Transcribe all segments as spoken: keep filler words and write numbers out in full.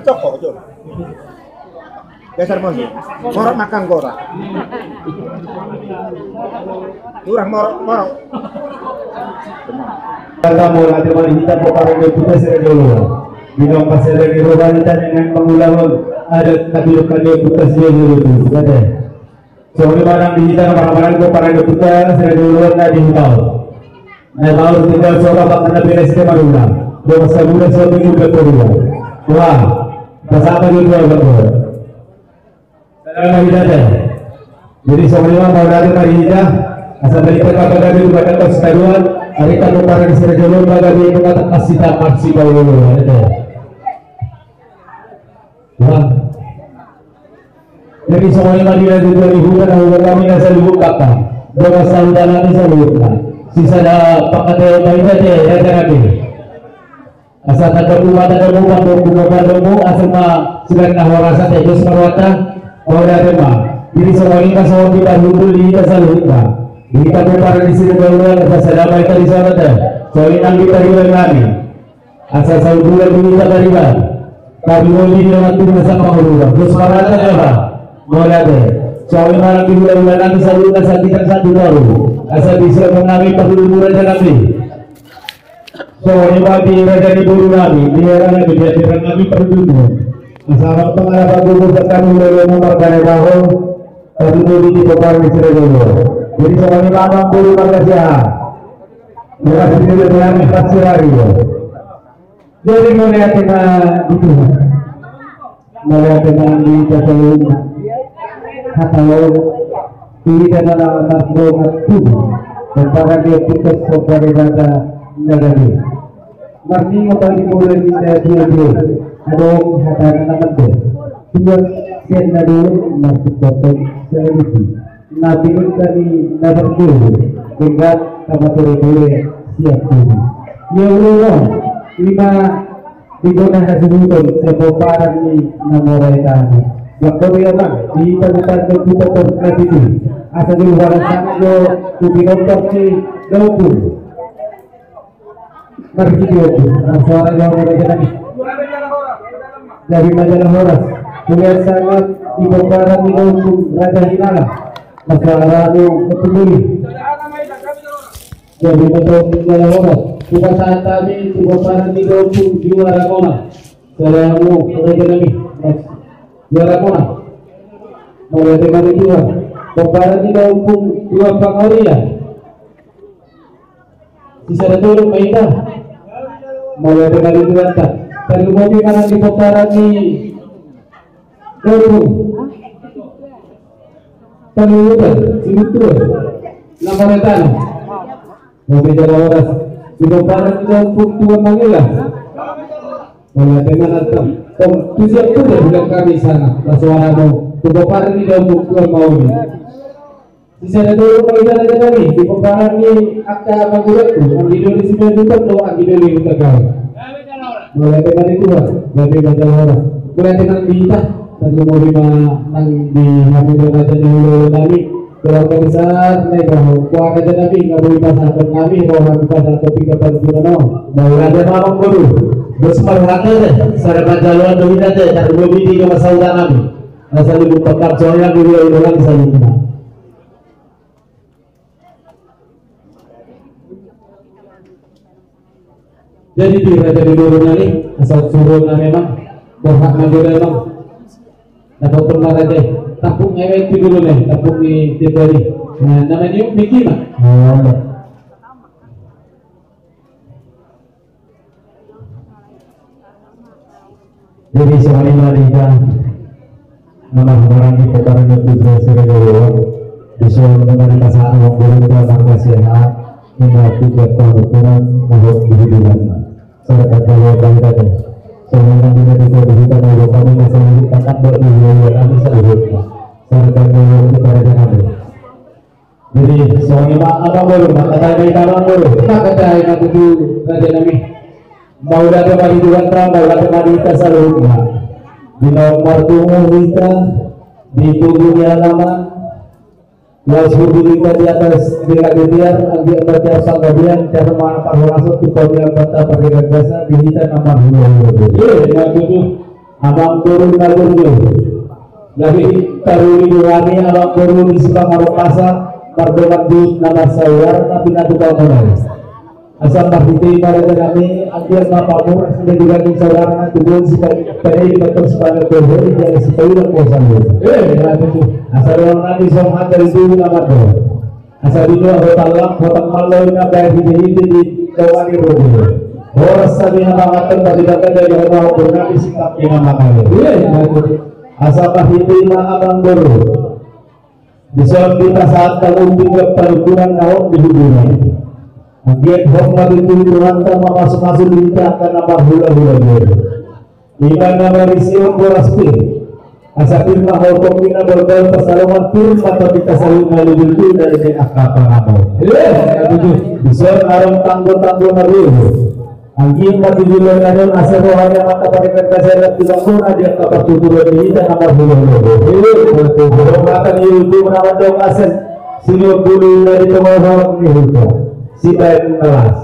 Toko jo. Dasar mos. Morot makan gora. Kurang morot, morot. Kata mau nanti mari kita ke parang deputas ya dulu. Bidang pasal dari roda kita dengan pengulangan ada tapi luka deputas dia dulu tu. Kata. Songon i ma nang di hita na marhahamaranggi, pomparan ni ompunta Siregar Joloan na di Hutaon. Na tahu tinggal soba pakana beres ke marula. Dua masa muda sobi muda kedua. Wah, pasapa di dua berdua. Salam na hita te. Jadi songon i ma mau dari mari hita. Asa balik ke kata kami buat kata sekaduan. Hari kita pomparan Siregar Joloan bagabe itu kata kasita kasita ululu. Wah. Jadi songon i ma di na tujuan ni huta na huta nami na saluhut kata. Dongan sahuta nami saluhutna. Sisada pangkataion ma hita te raja nami. Asa tanda puma tanda puma puma puma puma asa ma sudah na horasa te dos marwata. Mau dari ma. Jadi songon i ma songon i ma hundul di hita saluhutna. Di hita pomparan ni Siregar Joloan asa sada ma hita di sana te. Songon i nang di pariban nami. Asa saudara di hita pariban. Tapi mau di dalam tim masa pangurus. Terus parata ya Pak. Mau lihat deh. Soalnya malam di bulan-bulan nanti selalu kita satu baru. Asa bisa mengalami perlu murah dan nanti. Soalnya mati raja di bulu nami. Di era nami dia tidak nami perlu dulu. Asa orang pengarah bagus bukan mulai nomor dari bahu. Tapi mau di kota di Cirebon. Jadi soalnya malam bulu maka siapa. Makasih dia berani pasti lari. Jadi mauliate ma di Tuhan. Mauliate ma di Tuhan. Hata on di dalam mas domat tubuh. Tentara dia putus kepada data negara. Marningo bagi mulai kita dia dia. Adong hata nama tu. Tuhan sian na dulu masuk kotak selebriti. Na pinungka ni na berguru, tingkat sama ture-ture siap guru. Ia ulo lima di gona hasubuton sepomparan ni na morai tani. Waktu dia ma di hita bukan berputar berkreatif. Asa di luar sana yo kupi dokter si dokter. Marhite ombun, marsuara jolo raja nami. Jadi ma jala horas, kuliah sangat di pomparan ni ombun raja Hinala. Marsuara jolo ombun muli. Jadi ma jolo jala horas, kupasahat hami di pomparan ni ombun juara kona. Salamu raja nami. Juara kona. Mauliate ma di Tuhan. Pomparan ni ombun juara pangoria. Sisada tolu ma hita. Mauliate ma di Tuhanta. Tarlumobi ma nang di pomparan ni ombun. Tarlumobi, si Guntur. Na morai tani. Mauliate jala horas. Di pomparan ni ombun Tuan Mangula. Mauliate ma nang tu. Tong, tu siap pun ya bulan kami sana. Marsuara jolo. Di pomparan ni ombun Tuan Mauli. Sisada tolu ma hita raja nami, di pomparan ni angka pangguruanku, anggi doli Simanjuntak dohot anggi doli Hutagaol. Mauliate ma di Tuhan, gabe ma jala horas. Mauliate nang di hita, tarlumobi ma nang di hami raja ni hulahula nami, keluarga besar Naibaho, keluarga raja nami, nga boi pasahaton nami, roha ni pasahaton tingkat parjolo. Mauliate ma amangboru, dos marhata te, sada panjaloan do hita te, tarlumobi di dongan sahuta nami. Asa lupa pangkat soalna di hulahula nami saluhutna. Jadi di raja di boru nami, asal suruh nami memang berhak maju memang. Dapat pernah raja, tampuk ngewek di dulu nih, tampuk di tiap hari. Nah, namanya Miki mah. Jadi songon i ma di hita na marhahamaranggi pomparan ni ompunta Siregar Joloan, di son na dipasahat amangboru tu marga sehat, ima tu jatah hukuman, mahot di hidupan. Sada panjaloan ma hita te. Songon i ma di hita di hita na loka ni masa hidup takat buat di hidupan nami saluhutna. Sada panjaloan tu raja nami. Jadi songon i ma amangboru, mangkatai ma hita amangboru. Mangkatai ma tutu raja nami. Mauliate ma di Tuhanta, mauliate ma di hita saluhutna. Di naung martubu hita di tugu ni alaman. Laos hundul hita di atas di lagi tiar, anggiat ma tiar sanggabean, tiar ma parhorasan, tu pamian banta pargagasan di hita na marhulahula. Iya, ma tutu. Amang boru na burju. Gabe taruli do hami amang boru di sipangarumasan, mardongan duhut na marsaudara na pinatupa muna i. Asa marhite i ma raja nami, anggiat ma pamuras di daging saudara na tubuan sipangido, sipangido, sipangido, sipangido. Eh, asa dohonon nami songon hata di tubuan amang boru. Asa di dua hotang lang, hotang malo na baen hite-hite di tonga ni rogo. Horas hami na manganhon, tapi dapat dari hotang hotang nami sitak ina mangale. Asa marhite i ma amang boru. Dison dipasahat hamu pinggan panungkunan na hot di hubungan. Anggiat hot ma tutu Tuhanta mamasumasu di hita angka na marhulahula boru. Ima na marisi on boras pe. Asa pir ma hotong ni na bolbol pasalongan, pir ma tondinta saluhutna, leleng tu dari angka panganon. Dison adong tanggotanggo na dua. Anggiat ma tu joloan on asa roha ni amanta Pardenggan Basa tu tanggona di angka partuturan ni hita na marhulahula boru. Adong hata ni hulahula na mandok asa sinuan bulu na di tonga ni huta, sibaen na las.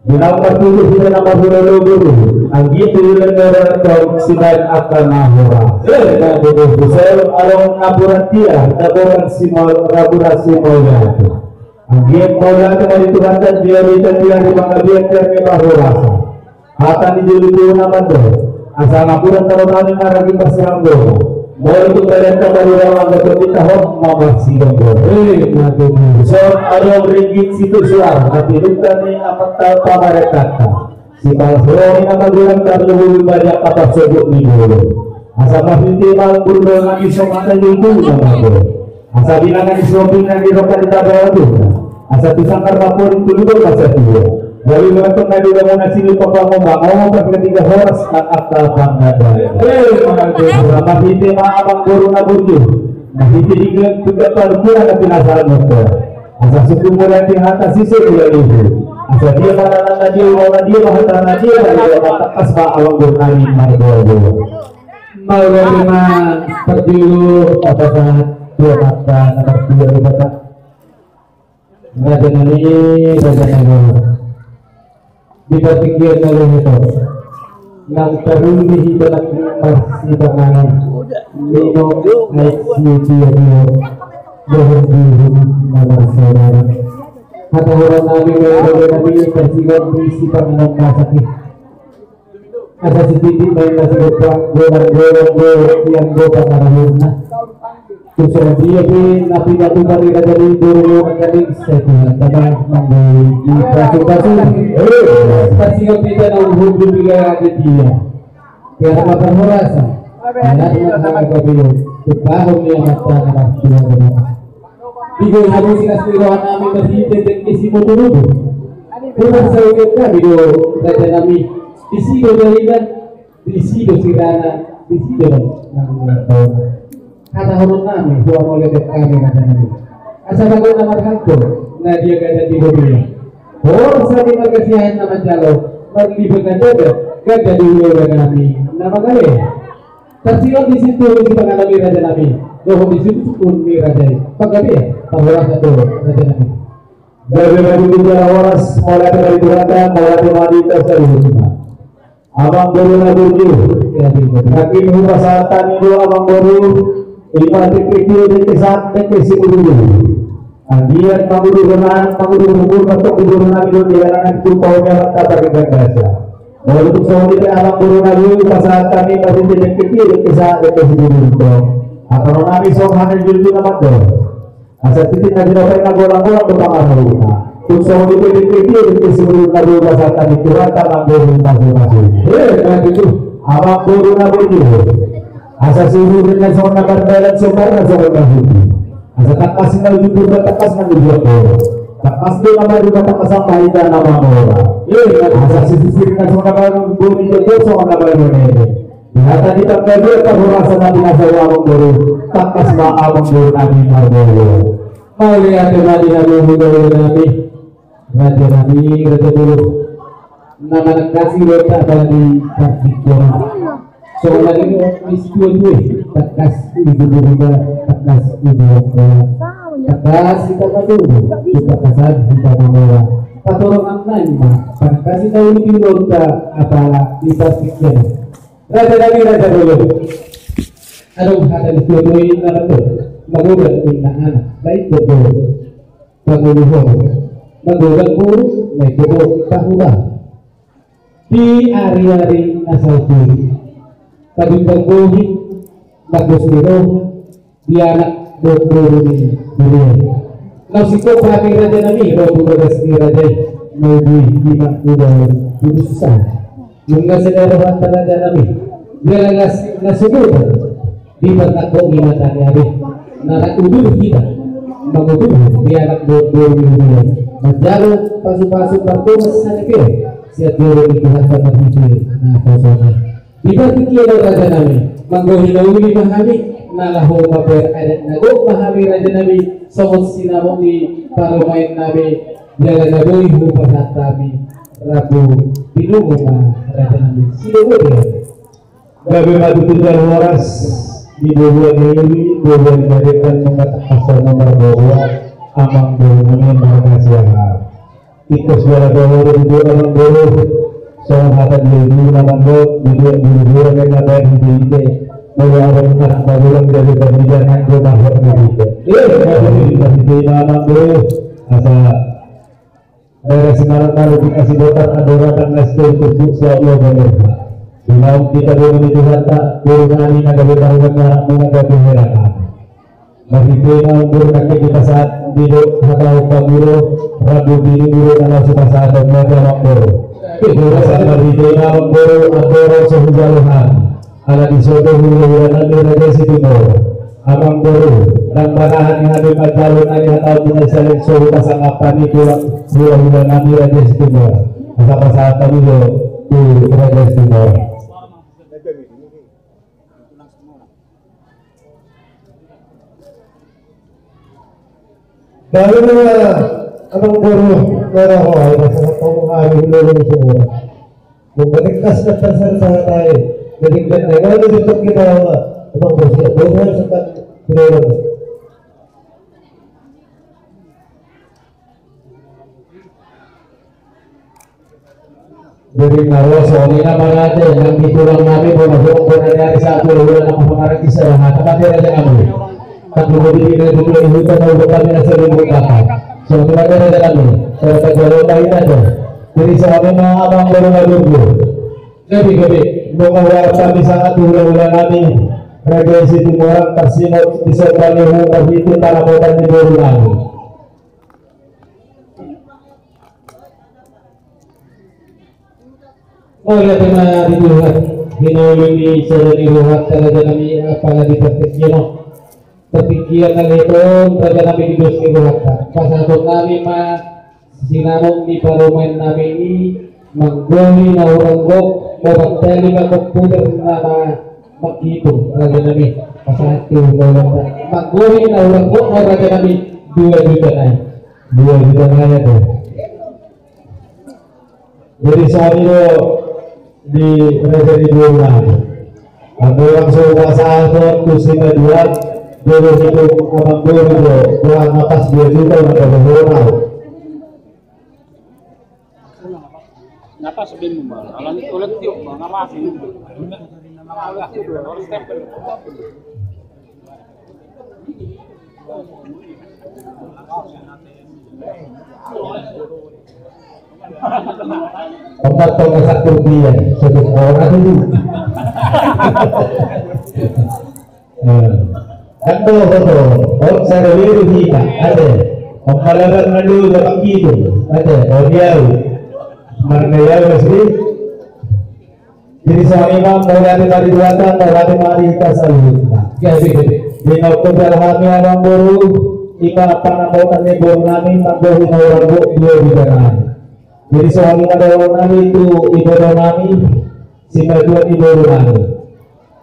Di na partutur hita na marhulahula boru, anggiat tu joloan on adong sibaen angka na horas. Dison adong napuran tiar, dapotan si mau, napuran si mauliate. Anggiat mauliate ma di Tuhanta, di ari, di ari panggabean, di ari parhorasan. Hata ni jolo tubu na mandok, asa napuran tano nami maragi parsiranggona. Molo tung balian tata di dalam anggaton di tahon ma marsiranggona. Dison adong ringgit sitio suar na pinungka ni amanta pamarentanta. Sipalas roha ni na magodang tarlumobi ma di angka parsogop ni boru. Asa marhite i ma amang boru, dohonon nami songon hata di tubuan amang boru. Asa bilang nami songon bilang ni roha ni taba waduna. Asa tu sanggar ma poring, tu lubang ma satua. Lalu lewat tengah di dalam nasi lupa pangomong, ngomong pas ketiga horas angka pangada. Asa marhite i ma amang boru na burju. Marhite i ma pinggan panungkunan na pinasahat motor. Asa sungkun mauliate hata sise mula luhu. Asa dia ma na dia, dia ma hata na dia, dia ma tangkas ma amang boru nami marboa-boa. Mauliate ma parjolo, pasahat tu amanta na martua Debata. Raja nami, raja nami. Di partingkian na lomo i, nang taruli hita nang marsipanganon, minum aek sitiotio, dohot di hubungan na marsaudara. Hata horas nami, raja nami, parsiganti sipanganon masak i. Asa sititik ma i na sigompa, golang-golang do, ianggo pangarahutna. Tung songon dia pe na pinatupa ni raja i, boru do angka ni, sai Tuhanta ma manggoli di pasu-pasu. Parsiganti hita na umur di piga dia. Dia ma parhorasan. Dia ma hagabeon. Tupahon ni amanta na martua. Di gol hamu sinas ni roha nami marhite dengke simoturutu. Huparsaulihon hami do raja nami. Disi do dalina, disi do sirana, disi do nang. Hata horas nami, huamauliate hami raja nami. Asa bagot na marhalto, na dia gada di hobia. Horas hami margasiahan na manjalo, marlipat na jaga, gada di ulaula nami na mangalean. Tarsingot di sintuhu ni sipanganon ni raja nami, dohot di sintuhu ni raja i. Panggabean, parhorasan do raja nami. Gabe ma tutu jala horas, mauliate ma di Tuhanta, mauliate ma di hita saluhutna. Amang boru na burju, nangkin hupasahat hami do amang boru, ima dengke tio, dengke sahat, dengke simudurudur. Anggiat mangudur roha, mangudur umur, mantong di boru nami dohot di anak nami, tu pahonia mantap bagi gagasa. Molo tung songon i pe amang boru na burju, pasahat hami ma di dengke tio, dengke sahat, dengke simudurudur. Angka na nami songon hata ni jolo tubu na mandok. Asa titik na ginopai na golang-golang do pangarahutna. Tung songon i pe dengke tio, dengke simudurudur na burju, pasahat hami tu Tuhanta manggoli pasu-pasu. Eh, na tutu. Amang boru na burju. Asa siuduran na songon na mardalan, sombar na songon na huti. Asa tangkas na uju Purba, tangkas na uju Angkola. Tangkas do na marhite, tangkasan ma hita na mamora. Asa sisir na songon na marhite, songon na marhite. Di hata ni panggabean parhorasan na pinasada amang boru, tangkas ma amang boru nami marboru. Mauliate ma di na lumobi nami. Raja nami, raja boru. Na manangkasi roha taba di partingkian. Songon na nidok ni situatua i, tangkas uju Purba, tangkas uju Angkola. Tangkas hita manjou, tu tangkasan hita mamora. Patorangan nami ma, tangkas hita uli di roha taba di partingkian. Raja nami, raja bolon. Adong hata ni tuatua i na mandok, magodang ninna anak, baen do boru. Pangoluhon, magodang boru, baen do boru, pahula. Di ari-ari na salpu i, padumbang bohi, mardos ni roha, di anak dohot boru ni huria i. Naung singkop hami raja nami ro tu bagas ni raja i, na uju i ima udaon putus asa. Nunga sada rohanta raja nami, jala na sumurung di panangkok ni mata ni ari, na rap udur hita manguduhon di anak dohot boru ni huria i, manjalo pasupasu pardomuan saripeon sian joro ni Tuhanta marhite naposona i. Di partingkian on raja nami, manggohi na uli ma hami, na laho mambahen adat na gok ma hami raja nami, songon sinamot ni parumaen nami, jala na boi hupasahat hami, rambu pinungu ma raja nami. Sidobot do i. Gabe ma tutu jala horas di boruan ni uli, boruan ni padekan, nunga tangkas ma marboru, amang boru nami marga Siahaan. Tingkos jala dohot di boru, amang boru. Songon hata ni uli na mandok, di boru, boru, boru, na baen di uli. Molo adong anak na boru, gabe gabe jala nang do marhot di uli. Eh, gabe di uli, amang boru. Asa Daerah Simarang Malu dikasih botar, andorang na sitio tutu, insya Allah, bener. Di naung hita boru ni Tuhanta, boru nami na gabe taruhan ni anakmu na gabe hela nami. Marhite na umur nangkin dipasahat, didok hata pangulu, rambu pinungu na laos hupasahat, amang boru. Marhite na amang boru, andorang so hujalo hami. Ala di son do hulahula nami Raja Situmorang. Amang boru, ndang marahan hami manjalo nai hata na saleleng so hupasangap hami tu hulahula nami Raja Situmorang. Asa pasahat hami do tu Raja Situmorang. Baru ma, amang boru, na roha, ina sangat pamungari hulahula Situmorang. Mempertegas dan tersangka hata i. Jadi, dan lain-lain itu kita, amang boru, boru, boru, boru. Jadi na ro songon i na marate, nang di tulang nami, bona, bona, bona, ni ari Sabtu, bona, na pamangaran i sada hata, mate raja nami. Tapi mau di pina di pina di huta, mau buka mina sering buka. Songon i mate raja nami. Songon i mate raja nami, na ro. Jadi songon i ma amang boru na dulu. Jadi, jadi, nunga huarap hami sangat tu hulahula nami. Raja Situmorang, tarsingot di son pangihu, marhite panapotan ni boru nami. Mauliate ma di Tuhan, hinaholongi sada ni rohanta raja nami, apala di partingkian on. Partingkian na lehet on raja nami di dos ni rohanta. Pasahaton nami ma sinamot ni parumaen nami i, manggohi na hurang gok, molo tali ma komputer nama manghitung raja nami. Pasahat tu rohanta. Manggohi na hurang gok ma raja nami, dua juta nai. Dua juta nai ate. Jadi songon i do di raja ni boru nami. Andorang so hupasahat tu simatua, dua juta, amang boru do, dua na pas dua juta na pabohonan. Na pas bemu ma, ala ni ulat tiok ma, na pas. Empat koma satu rupiah, satu orang dulu. Eh, kan tuh, tuh, tuh. Oh, saya dulu kita, ada. Pembalaban lalu dapat gitu, ada. Oh, dia. Marga ya, Mas Ri? Jadi songon i ma, mauliate ma di Tuhanta, mauliate ma di hita saluhutna. Jadi, jadi. Di na umhudal hami amang boru, ima panapotan ni boru nami, manggohi na hurang gok dua juta nai. Jadi songon i ma dohonon nami tu iboto nami, simatua ni boru nami.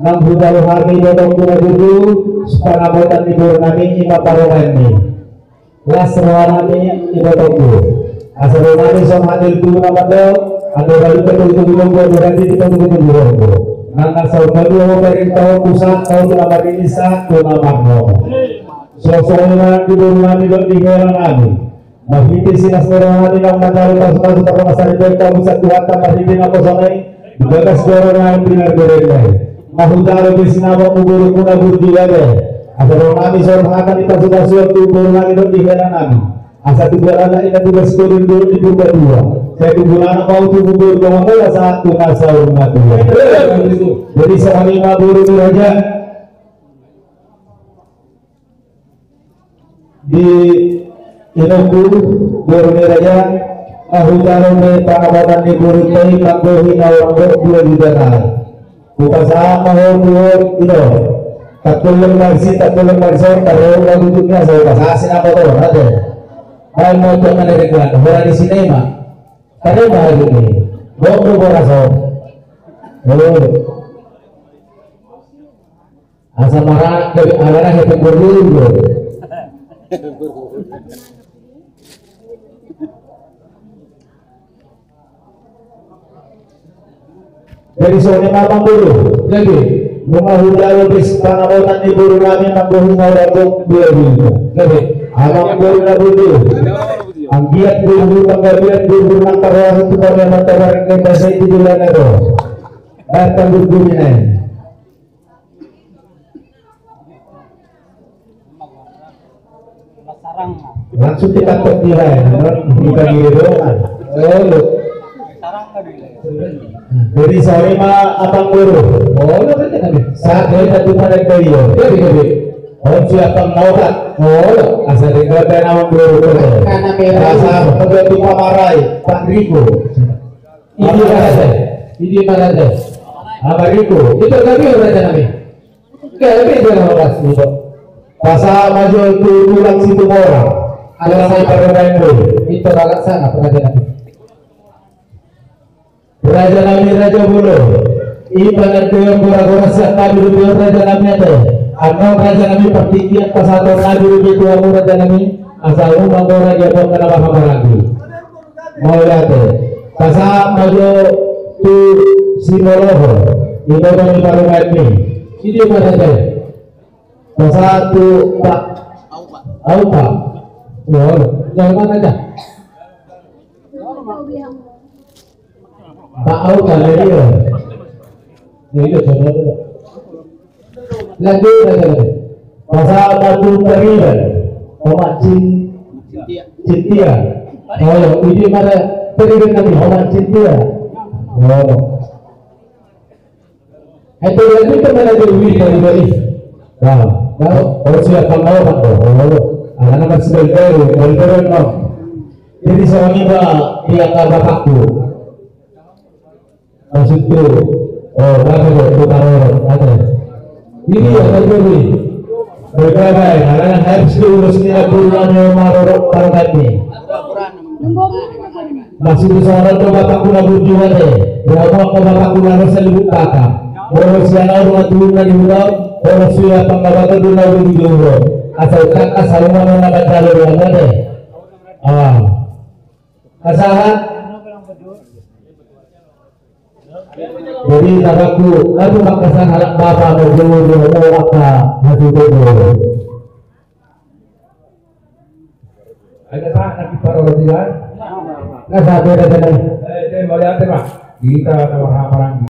Nang hujalo hami ibotongku na dulu, panapotan ni boru nami, ima parumaenmi. Las roha nami ibotongku. Asa dohonon nami songon hata ni tulang na mandok, andorang dipatupa tulang, andorang dipatupa tulang. Nang na saur matua ho, bereng tahu pusat, tahu tu na marini, sahat tu na marnono. Songon i ma di boru nami dohot di hela nami. Marhite silas ni roha nami nang manjalo pasupasu parmasaripeon, hamuliaon Tuhanta marhite naposona i. Di Bagas joro nami pinarberendai. Mahutalo be sinamotmu borumuna burju ate. Asa ro nami songon hata ni pasupasuon tu boru nami dohot di hela nami. Asa tubu anak inna tubu sikorin dulu di purba tua. Sai tubu anak mau tubu boru dongan bola saat tu masa rumah tua. Jadi songon i ma boru ni raja. Di inongku boru ni raja, mahutalo be pangabotan ni boru tai manggohi na orang dok dua juta nai. Hupasahat ma ho tu ino. Tattolong marsi, tattolong marsi, tattolong marsi, tattolong marsi, tattolong marsi, tattolong marsi, tattolong marsi. Baen ma tu angka na denggan, hora di sinema. Tadi ma hari ini. Bok tu boras ho. Oh. Asa maranak dari alana hepeng berdulu. Jadi songon i ma amang boru. Jadi nunga hujalo bis pangabotan ni boru nami manggohi na orang dok dua juta. Jadi amang boru na boru. Anggiat boru panggabean boru nang karohas tu kami mata barang kata saya di bulan itu. Datang boru nai. Langsung kita tok nilai, bukan di doang. Lalu. Jadi songon i ma amang boru. Oh, lo kan tadi. Saat ini satu pada kayu. Jadi, jadi. Oh, siapa mau tak? Oh, lo. Asa di kota nama boru. Karena merah. Rasa apa tu pamarai, Pak Riko. Ini raja, ini raja. Apa Riko? Itu tadi raja nami. Oke, oke, dia nama Mas Riko. Pasahat ma jo tu tulang Situmorang. Ada tulang saya. Itu raja sana, raja nami. Raja nami, raja bolo. Iba na dia gora-gora siap tadi dia raja nami ada. Ano raja nami pertinggian pasahat tadi dia tua raja nami. Asal rumah gora dia buat kenapa kabar lagi. Mauliate. Pasahat ma jo tu Simoloho. Ino do ni parumaenmi. Ide ma raja. Pasahat tu Pak Aupa. Wah, jangan mana aja. Pak Aupa dari. Iya, coba dulu. Lanjut, lanjut. Pasahat ma tu Pariban. Omak Cin-, Cintia. Oh, ini mana Pariban tadi, Omak Cintia. Oh. Itu lanjut ke mana dia, Wi, Pariban ini? Nah, nah, oh, siap, Pak, mau, Pak, oh, oh. Anak-anak sudah baru, baru, baru, no. Jadi, songon i ma di angka bapakku. Maksudku, oh, bapak, oh, tu parorot, ada. Ini ya, kan, ini. Baik, baik, baik. Karena harus diurus ni aku, namanya marorot, parorot ni. Maksudku, songon on do bapakku na burju ate. Berapa angka bapakku na ro salibut baka. Molo sian au do na turun na di huta, molo sian panggabaton do na ro di jolo. Asal tak, asal rumah na manjalo do ate. Ah. Pasahat. Jadi, taraku, aku makasahat bapa mau jolo, mau apa, hati jolo. Ada, Pak, nanti para orang bilang. Nggak sampai ada jalan. Eh, saya mau lihat, Pak. Kita sama-sama.